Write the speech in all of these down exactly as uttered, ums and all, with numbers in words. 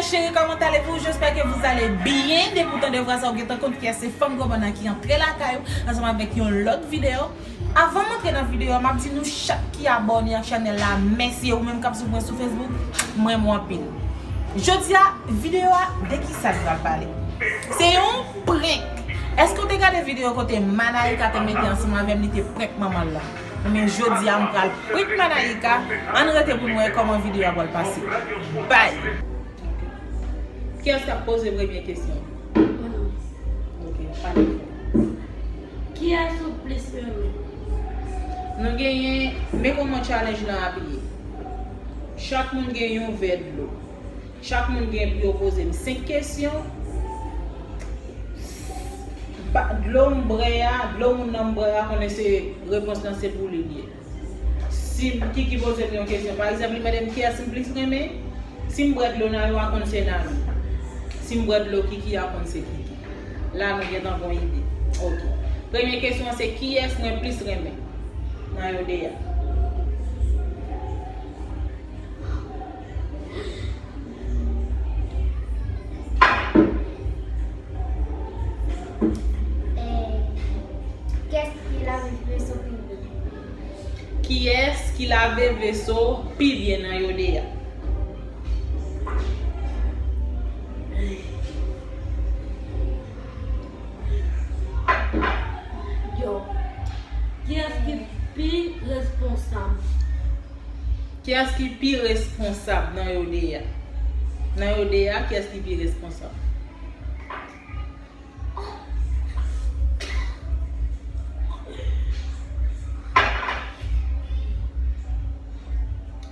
Cheri, comment allez-vous? J'espère que vous allez bien. Depi w tande vwa sa, ou gentan konn kiyès se fanm granmoun nan ki antre lakay ou ansanm avèk yon lòt videyo. Avan m antre nan videyo a, m ap di nou chak ki abòne ak chanèl la mèsi. E ou menm k ap swiv mwen sou Facebook, m renmen w anpil. Jodi a, videyo a, de ki sa l pral pale? Se yon prank. Èske w te gade videyo kote Malaïka te mete ansanm avè m, li te prank manman l la? Ebyen, jodi a, m pral prank Malaïka. Ann rete pou n wè kòman videyo a pral pase. Bye! Kiyès k ap poze premye kesyon? Mwen menm. Ok, pale fò. Kiyès ou plis renmen? Nou genyen, men kòman challenge lan ap ye. Chak moun gen yon vè dlo. Chak moun gen pou yo poze m senk kesyon. Ba, dlo m bwè a, dlo moun nan m bwè a, konnen se repons lan se pou li l ye. Si Kiki poze m yon kesyon, pa egzanp, li mande m kiyès m plis renmen, si m bwè dlo Nayou a konn se Nayou. Si m bwè dlo Kiki a konn se Kiki. La nou gentan gon ide. Ok. Premye kesyon an se kiyès mwen plis renmen nan yo de a? Eh, kiyès ki lave veso pi byen? Kiyès ki lave veso pi byen nan yo de a? Yo. Kiyès ki pi responsab? Kiyès ki pi responsab nan yo de a? Nan yo de a, kiyès ki pi responsab?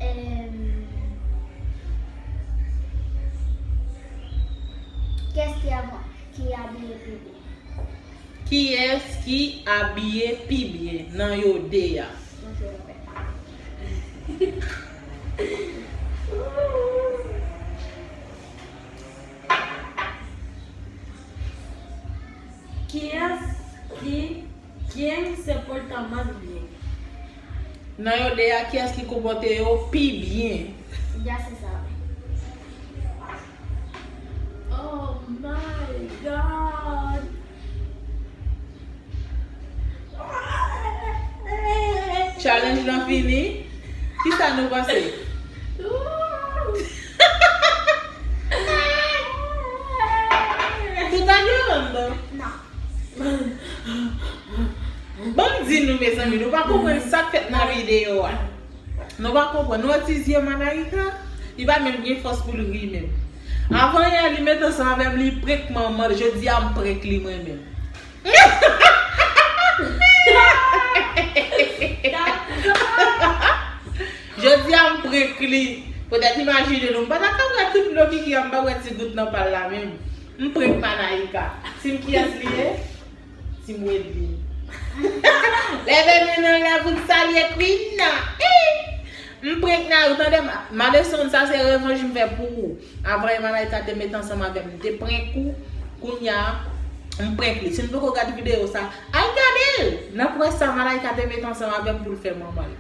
Em, kiyès ki avan, ki abiye pi byen? Kiyès ki abiye pi byen nan yo de a? Kiyès ki byen se pòtaman byen? Nan yo de a, kiyès ki konpòte yo pi byen? Dja se sa. Oh my God! Challenge lan fini. Kisa nou panse? Tout a dlo anndan. Non. Ban m di nou, mezanmi, nou pa konprann sa k fèt nan videyo a. Nou pa konprann. Nou wè ti zye Malaïka, li pa menm gen fòs pou l ri menm. Avan yè, li met ansanm avè m, li prank manman l. Jodi a, m prank li mwen menm. Jodi a, m prank li. Poutèt imajine nou, m pa ta ka bwè tout dlo Kiki a, m pa bwè ti gout nan pa l la menm. M prank Malaïka. Si m kiyès li ye? Team Wedley. Leve men n anlè pou n salye Queen nan. Ih! M prank Nayou, tande, ma, Madison, sa se revanj m fè pou ou. Avan yè Malaïka te met ansanm avè m, m te prank ou. Kounye a, m prank li. Si n poko gad videyo sa, al gade l! N ap wè sa Malaïka te met ansanm avè m pou l fè manman l.